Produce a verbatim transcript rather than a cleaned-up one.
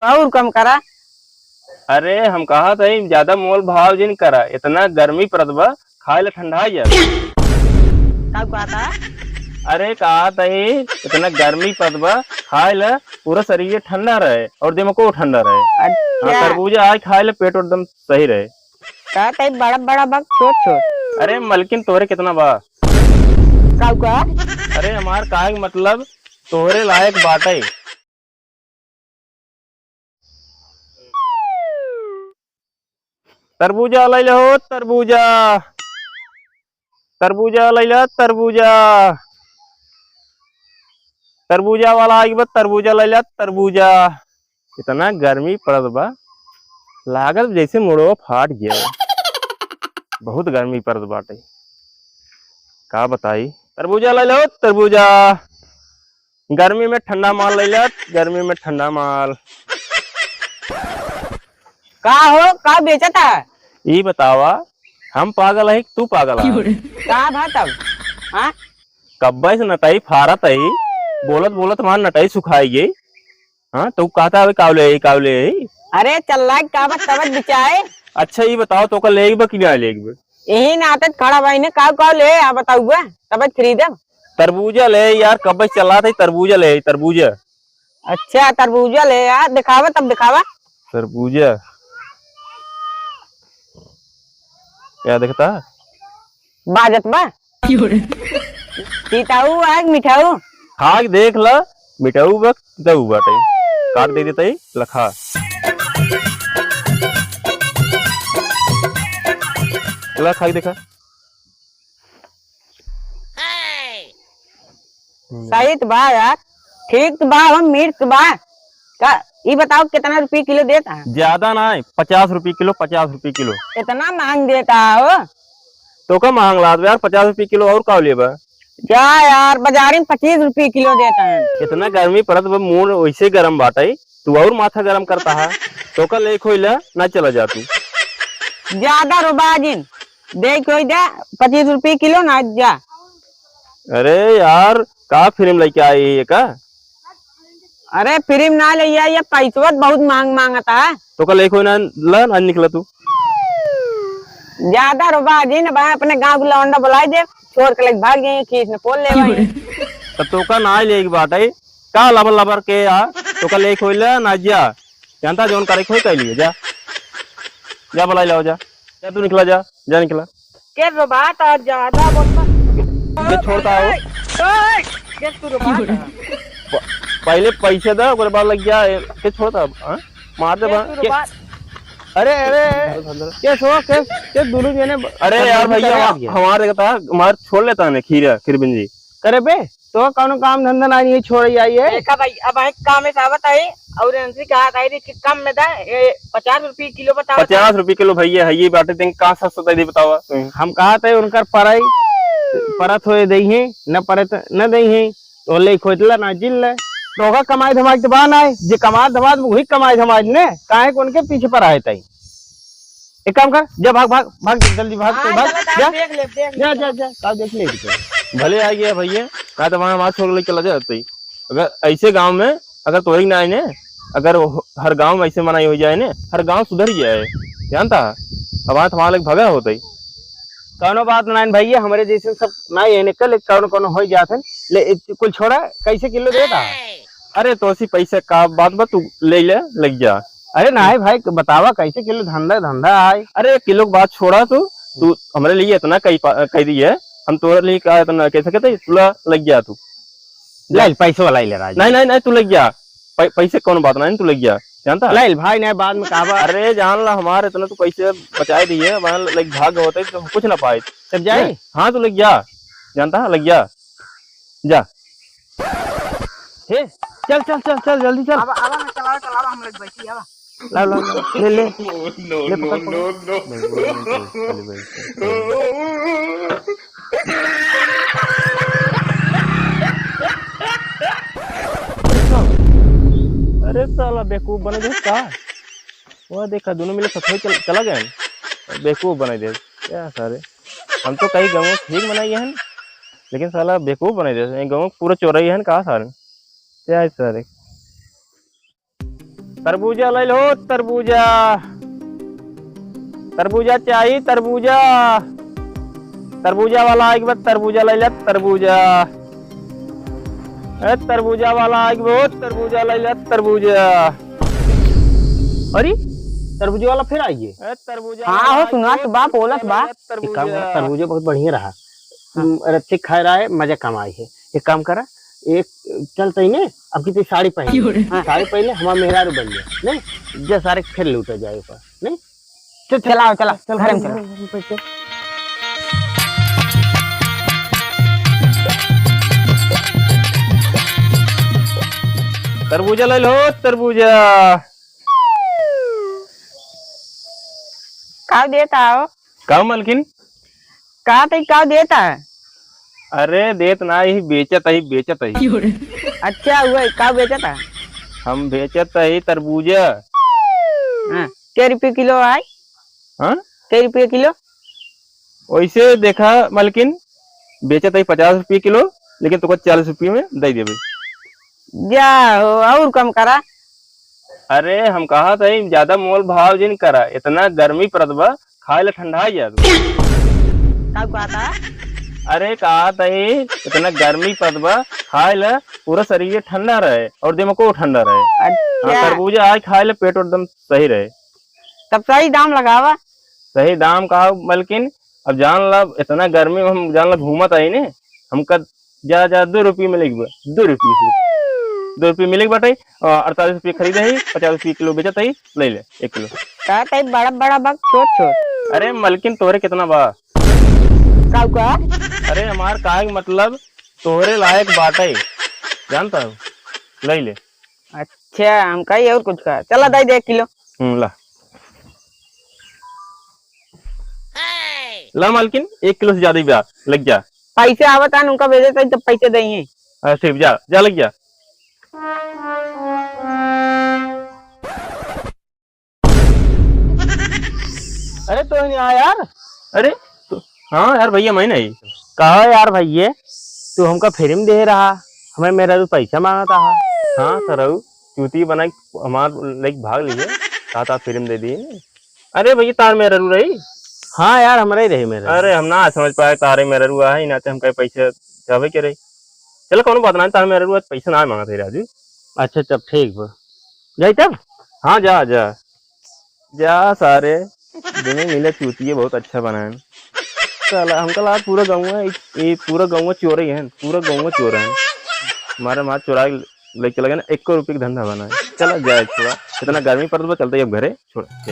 और कम करा। अरे, हम कहत हई, ज्यादा मोल भाव जिन करा, इतना गर्मी पड़त बा, खाए ला ठंडा जा। का कहता? अरे, कहत हई, इतना गर्मी पड़त बा, खाए ला पूरा शरीर ठंडा रहे और दिमागो ठंडा रहे। अच्छा। हाँ, तरबूजा आज खाए ला पेट एकदम सही रहे। का कही बड़ा बड़ा बा, छोट छोट? अरे, मलकिन तोहरे कितना बा? का, का? अरे, हमार कहे के मतलब तोहरे लायक बाटे। तरबूजा लैला हो, तरबूजा। तरबूजा लैला, तरबूजा। तरबूजा वाला आइग बा, तरबूजा लैला, तरबूजा। इतना गर्मी पड़त बा, लागत जैसे मुड़वा फाट गया। बहुत गर्मी पड़त बाटे, का बताई। तरबूजा लैला हो, तरबूजा। गर्मी में ठंडा माल लैला, गर्मी में ठंडा माल। का हो, का बेचत है? ई बतावा, हम पागल है कि तू पागल है? का बात अब? हाँ? कब्बे से नटाई फारत है, बोलत बोलत हमार नटाई सुखाई गई। हाँ, तो कहता है, "काव ले आई, काव ले आई?" अरे, चल रहा है, कावत कावत बिचाए। अच्छा, ई बताओ, तोका लेग बा कि ना लेग बा? यही नाते खड़ा भाई ने, काव काव ले आ, बताऊ बा, तब खरीदब। तरबूजा ले यार, कब से चला था तरबूजा ले, तरबूजा। अच्छा, तरबूजा ले यार, दिखावा तब दिखावा। तरबूजा क्या दिखता? बाजत बा। तीताऊ आग मिठाऊ। खा के देख ला, मिठाऊ बा, तीताऊ बाटे। काट दे देते ही, लखा। ला खा के देखा। सही तो बा यार, ठीक तो बा, हम मीठ तो बा। का, ई बताओ कितना रुपये किलो देता है? ज्यादा ना है, पचास रुपये किलो, पचास रुपये किलो। इतना महंग देता हो? तो का महंग लात बा यार, पचास रुपये किलो और का लेबा? जा यार, बाजारी में पच्चीस रुपये किलो देता है। इतना गर्मी पड़त बा, मूड वैसे गरम बाटे, तू और माथा गरम करता है। तो का ले खोइला, ना चला जा तू। ज्यादा रोबा जिन, दे खोई दे, पच्चीस रुपये किलो ना जा। अरे यार, का फिल्म लेके आई है का? अरे फिल्म ना ले आई, ये पैसवा बहुत मांग मांगता है। तो का ले खोई ना, ला ना निकला तू। ज्यादा रोबा जिन, भाई अपने गांव के लौंडा बुलाई दे, छोड़ के लेके भाग जाइए, खींच ने पोल ले भाई। तो तोका ना ले एक बात है, का लबर लबर के आ, तोका ले खोई ले ना जा, जानता जौन करे खोई कर लिए, जा, जा बुलाई लाओ, जा, जा तू निकला, जा, जा निकला। के रोबा तो ज्यादा बोलता। के छोड़ता हो? ओए, के तू रोबा तो? प-, पहले पैसे दे, ओकरे बाद लग गया, के छोड़ता, हाँ? मार दे के बा, तू के रोबा। अरे, अरे, धर, धर, धर। के सो, के, के दुनू जने ब-, अरे धर, यार धर, भैया, धर। हमार, हमार देखता, हमार छोड़ लेता ने खीरा, खीरबिंजी। करे बे, तो कौनो काम धंधा ना नहीं छोड़ आई है। देखा भाई, अब एक काम में सावत है और इनसे कहा था कि कम में दा, ये पचास रुपये किलो बताओ। पचास रुपये किलो भैया है, ये बाटे दिन का सस्ता दे दी बतावा तुम। हम कहा थे उनकर परई, परत होए दई है, न परत न दई है, तो ले खोजला ना जिन ले। तो का कमाई धमाई तो बा ना है, जे कमात धमात वही कमाई धमाई ने, काहे को उनके पीछे पर आए ताई। एक काम कर, जा भाग, भाग, भाग, जल्दी भाग, हाँ, भाग, चला, जा। देख ले, देख ले, जा, चला। जा, जा, का देख ले, देख ले। भले आ गया भैया, ना तो वहाँ, वहाँ छोड़ ले चला जाते ही। अगर ऐसे गाँव में, अगर तोरी ना आए ने, अगर हो-, हर गाँव में ऐसे मनाई हो जाए ने, हर गाँव सुधर जाए, जानता है? अब वहाँ तुम्हारे लोग भगा होते ही। कौनो बात ना है भैया, हमारे जैसे सब ना है ने, कल कौनो, कौनो हो जाते हैं। ले, कुल छोड़ा, कैसे किलो देता है? अरे, तो उसी पैसे का बात बा, तू ले ले, लग जा। अरे नाहीं भाई, बतावा कैसे किलो धंधा, धंधा आय? अरे, एक किलो के बात छोड़ा तू, तू हमरे लिए इतना कही पा-, कही दी है, हम तोरे लिए का इतना कह सकते, तुला लग जा तू। ले, पैसे वाला ही ले राजू। नहीं, नहीं, नहीं, तू लग जा। पै-, पैसे कौन बात नहीं, तू लग जा, जानता? ले भाई, नहीं, बाद में कहा बा। अरे, जान ला, हमारे इतना तू पैसे बचाए दिए, वहाँ लग भाग होते तो हम कुछ ना पाए। तब जाए? हाँ, तू लग जा, जानता है, लग जा, जा। हे, चल, चल, चल, चल, जल्दी चल। अब, अब ना चलाओ, चलाओ, हम लोग बैठी, अब। लाओ, लाओ, लाओ, ले, ले। No, ले, no, पकड़, पकड़। No, no। नहीं, वो नहीं, चल, चल, चल, चल। अरे साला बेवकूफ बने देख का? वह देखा, दोनों मिले सफाई चल-, चला गए। बेवकूफ बने देख। क्या सारे? हम तो कई गाँव ठीक बनाई है, लेकिन साला बेवकूफ बनाई देते हैं। गाँव पूरा चोरई है, कहाँ सारे? क्या है सारे? तरबूजा लइ लो, तरबूजा। तरबूजा चाही, तरबूजा। तरबूजा वाला आइग बा, तरबूजा लइ ला, तरबूजा। ए, तरबूजा वाला आइग बा, तरबूजा लइ ला, तरबूजा। अरे, तरबूजा वाला फिर आइए। ए, तरबूजा हाँ वाला हो, आइग सुना बा, तो बाप बोलत तरबूजा बा। लइ ला, एक काम करा, तरबूजा। तरबूजा बहुत बढ़िया रहा। हाँ। तुम रच्चे खाए रहा है, मजा कम आई है। एक काम करा, एक चल तई ने, अब की तई साड़ी पहन ले। क्यों रे? हाँ। साड़ी पहन ले, हमार मेहरारू बन ले, नहीं? जे सारे खेल लूटा जाए ऊपर, नहीं? चल, चल, चलाओ, चला, चल, घर में चल, चला। चल, चल, चल। तरबूजा लइ लो, तरबूजा। का देत हो? का मलकिन? का तई का देत हो? अरे देत ना ही, बेचत ही, बेचत ही। अच्छा, वही का बेचत हो? हम बेचत ही तरबूजा। हाँ, कै रुपये किलो आय? हाँ? कै रुपये किलो? वैसे देखा मलकिन, बेचत ही पचास रुपये किलो, लेकिन तोका चालीस रुपये में दइ देबे। जा हो, और कम करा। अरे, हम कहत ही, ज्यादा मोल भाव जिन करा, इतना गर्मी पड़त बा, खाए ला ठंडा ही जात बा। का कहत हो? अरे, कहत ही, इतना गर्मी पड़त बा, खाए ला पूरा शरीर ठंडा रहे और दिमागो ठंडा रहे। अच्छा। हाँ, तरबूजा आय खाए ला पेट एकदम सही रहे। तब सही दाम लगावा। सही दाम का मलकिन, अब जान ला, इतना गर्मी में हम जान ला घूमत ही ने, हमका जा, जा, दो रुपये मिलेक बा, दो रुपये से। दो रुपये मिलेक बाटे, अ, अड़तालीस रुपये खरीदे ही, पचास रुपये किलो बेचत ही, लइ ले, एक किलो। का तई बड़ा, बड़ा बा, छोट, छोट? अरे मलकिन, तोहरे कितना बा? का, का? अरे हमार काहे के मतलब, तोहरे लायक बाटे, जानत हो, लइ ले। अच्छा, हम कही और कुछ का। चला, दइ दे एक किलो। हम्म, ला। ला मालकिन, एक किलो से ज्यादा ही बा, लग जा। पैसे आवत आन, उनका भेजे तई तब पैसे दइहे। हाँ, ठीक, जा, जा, लग जा। अरे, तो नहीं आया यार। अरे, तो, हाँ यार भैया, मैं नहीं। कहा यार भैया, तू हमका free में दे रहा, हमें मेहरारू पैसा मांगत रहा। हाँ सरऊ, चूती बनाई हमार लाइक भाग लिए, कहा था free में दे दी। अरे भैया, तार मेहरारू रही? हाँ यार, हमरा ही रही मेहरारू। अरे, हम ना समझ पाए, तारे मेहरारू आहे, ना ते हमका पैसा चाहे के रही। चलो, कौनो बात ना, तार मेहरारू आज पैसा ना मांगत है, राजू। अच्छा, तब ठीक बा। जाई तब? हाँ, जा, जा। जा सारे, दोनों मिले चूतिए बहुत अच्छा बनाए। साला, हमका लगा पूरा गौवा, ये पूरा गौवा चोर ही है, पूरा गौवा चोर है। हमारे माँ चोरा के लेके चला गया ना, एको रुपये का धंधा बनाए। चला जाए छोड़ा, इतना गर्मी पड़त बा, चलते ही अब घरे, छोड़ा।